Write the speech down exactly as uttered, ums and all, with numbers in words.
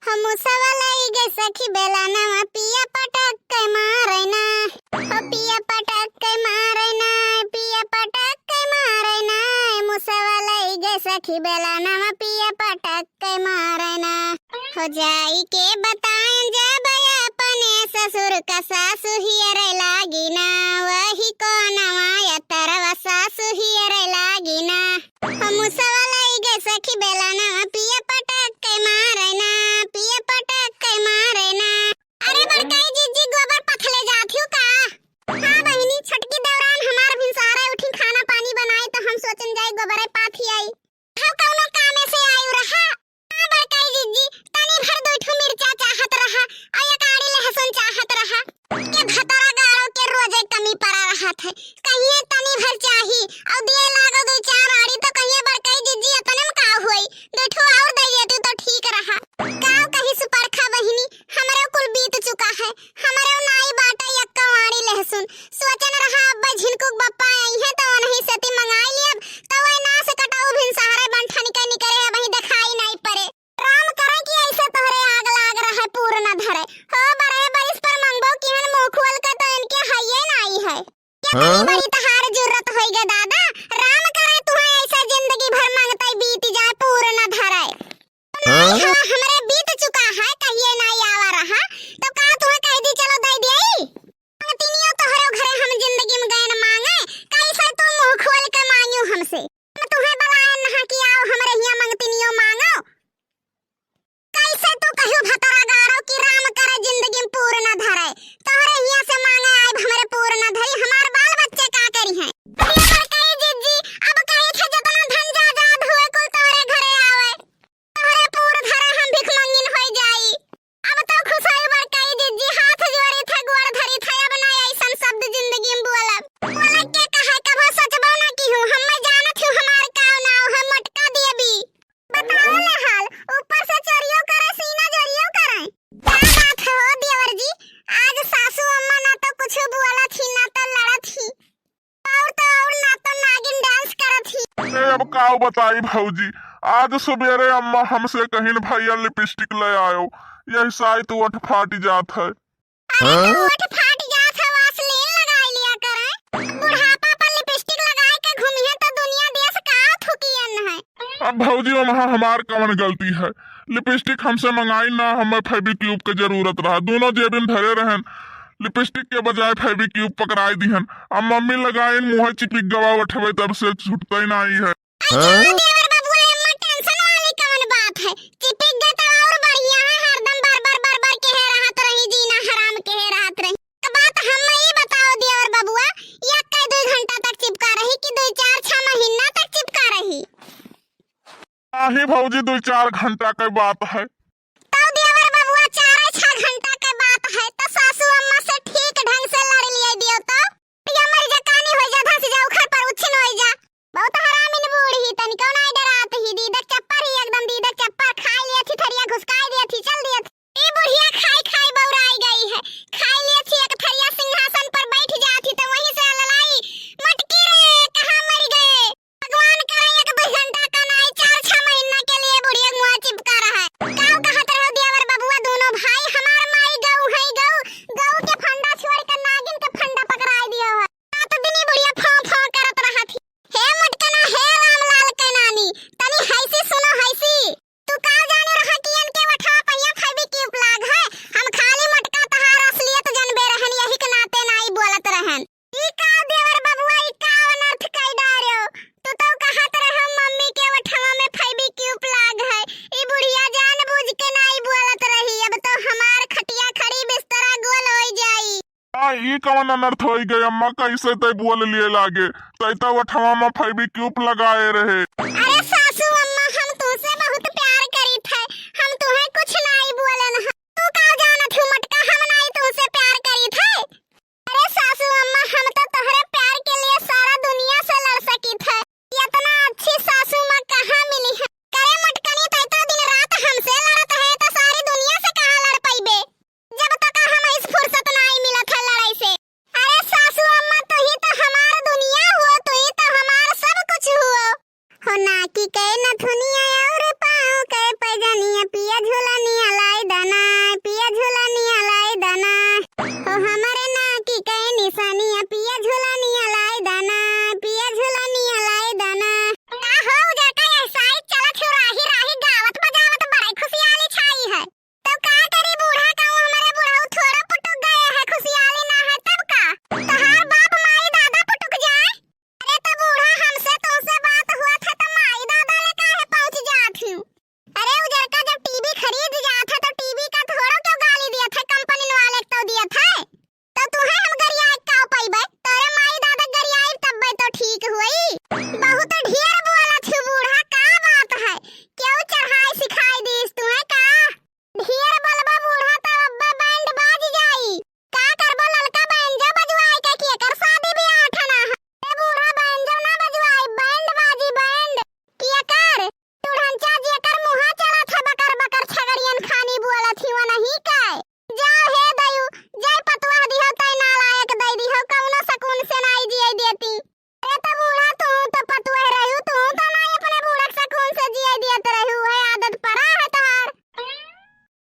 हो मुसवा लई गए सखी बेलनवा, पिया पटक के मारे ना। हो पिया पटक के मारे ना, पिया पटक के मारे ना। मुसवा लई गए सखी बेलनवा, पिया पटक के मारे ना। हो जाई के बताएं जब अपने ससुर का, सासु हियरे लागी ना। वही कोनवा यतरवा, सासु हियरे लागी ना। हो मुसवा लई गए सखी बेलनवा, पिया पटक के मारे ना, पिया पटक के मारे ना। अरे बड़काई जिज्जी, गोबर पथले जात हिउ का? हाँ बहिनी, छोटकी देवरान हमार भिनसारे उठी, खाना पानी बनाई, तो हम सोचन जाई गोबरे पाथी आई। हम कौनो कामे से आयु रहा। हाँ बड़काई जिज्जी, तनी भर दुइ ठो मिर्चा चाहत रहा, और एक आड़ी लहसुन चाहत रहा। के भतरा गाड़ो के रोजे कमी पड़ा रहत है। कहिए तनी भर चाही, और दिए लागो दुइ चार आड़ी, तो कहिए बड़काई जिज्जी, अतने में का होई, दुइ ठो और दे देती तो ठीक रहा। काव कही सुपरखा बहिनी, हमरे कुल बीत चुका है, हमरे नाई बाटा यक्का आड़ी लहसुन। सोचन रहा अब्बा झिनकुक बप्पा आई है तो उन्हीं सेती मंगाई लियब, तो वही नास कटाऊ भिनसारे बंठन के निकरे, अबहीं देखाई नाई पड़े। राम करे कि ऐसे तोहरे आग लाग रहे पूर न धरे। हो बड़े बरिस पर मंगबो किहन मुँह खोल के तो इनके हइये नाई है। के हाँ? बड़ी बड़ी तहार जुर्रत होई गे दादा, राम करे तुहे ऐसा जिंदगी भर मंगतई बीत जाए पूर न धरे। हाँ? हाँ, हमरे बीत चुका है, कहिए नाई आवा रहा, तो का तुहे कह दी चलो दे दिए? मंगतिनियो तोहरो घरे हम जिंदगी में गए न मांगे, कैसे तू मुँह खोल के मांगियो हमसे? हम तुहे बुलाए नहा कि आओ हमरे हिया मंगतिनियो मांगो। कैसे तू कहियो भतरा गारो कि राम करे जिंदगी में पूर न धरे? तोहरे हिया से मांगे आइब हमरे पूर न धरी, हमार बाल बच्चे का करिहैं? अरे बड़काई जिज्जी, अब कही थे जतना धन जायदाद हुए कुल तोहरे घरे आवे। तोहरे पूर धरे हम भिखमंगिन होई जाई। अब तो खुश होई बड़काई जिज्जी, हाथ जोड़ी थे, गोड़ धरी थे, अब ना ऐसन शब्द जिंदगी में बोलब। बोले के कहे कभो सोचबो ना किहूँ, हम्मे जानत हूँ हमार काव नाव है मोटका देवी। बताओ ले हाल, ऊपर से चोरियो करे, सीना जोरियो करे। का बात है हो देवर जी, आज सासू अम्मा ना तो कुछ बोलत ही, ना तो लड़त ही, और तो और ना तो नागिन डांस करत ही। ए, अब काव बताई भौजी, आज सुबेरे अम्मा हमसे कहिन भैया लिपस्टिक ले आयो, यही साइत ओठ फाट जात है। अरे हाँ? तो ओठ फाट जात है, वासलीन लगाई लिया करे। बुढ़ापा पर लिपस्टिक लगाए के घूमिहे तो दुनिया देश का थुकियन है। अब भौजी, वहाँ हमार कवन गलती है? लिपस्टिक हमसे मंगाई ना, हमें फेविक्यूब के जरूरत रहा, दोनों जेबिन धरे रहन, लिपस्टिक के बजाय फेविक्यूब पकड़ाई दिहन। अब मम्मी लगाइन, मुँह चिपिक गवा उठबे, तब से छूटते नाई है। अरे हाँ? जाओ देवर बबुआ, एम्मा टेंशन वाली कवन बात है? चिपिक गए तो और बढ़िया है, हरदम बर बर बर बर कहे रहत रही, जीना हराम कहे रहत रही। तो बात हम ई बताओ देवर बबुआ, या कई दुई घंटा तक चिपका रही कि दुई चार छह महीना तक चिपका रही? नाही भौजी, दुई चार घंटा के बात है। तो देवर बबुआ, चार छह घंटा के बात है, तो सासू अम्मा से ठीक ढंग से लड़ लिए दियो तो। या मर जा, कानी होई जा, धस जा, उखड़ पर उछिन होई जा। बहुत हरामिन बूढ़ ही, तनिको नाई डरात ही, दीदक चप्पर ही, एकदम दीदक चप्पर खाई लियत ही, थरिया घुसकाई दियत ही, चल दियत ही। ई बुढ़िया खाई खाई बौराई गई है, खाई लियत ही एक थरिया, सिंहासन पर बैठ जात ही तो वहीं से ललाई, मटकी रे, कहाँ मर गए? भगवान करे एक दो घंटा का नाई, चार छह महीना के लिए बुढ़िया मुआ चिपका रहा है। काऊ कहत रहो देवर बबुआ, दोनों भाई, हमार माई गऊ है, गऊ, गऊ के फंडा छोड़ के नागिन के फंडा पकड़ाई दियो है। रात दिन ई बुढ़िया फौं फौं करत रहत ही। हे मोटकना, हे रामलाल के नानी, तनी हैसी सुनो हैसी। तू का जाने रहा कि इनके ओठवा पहिया फेविक्यूब लाग है? हम खाली मोटका तहार असलियत जनबे रहन, यही के नाते नाई बोलत रहन। ई का देवर बबुआ, ई का अनर्थ कई डार्यो? तू तो कहत रहो मम्मी के ओठवा में फेविक्यूब लाग है। ई बुढ़िया जानबूझ के नाई बोलत रही, अब तो हमार खटिया खड़ी बिस्तरा गोल होई जाई। आ, ई कवन अनर्थ होई गए अम्मा, कैसे तै बोल लिए लागे? तै तो ओठवा में फेविक्यूब लगाए रहे।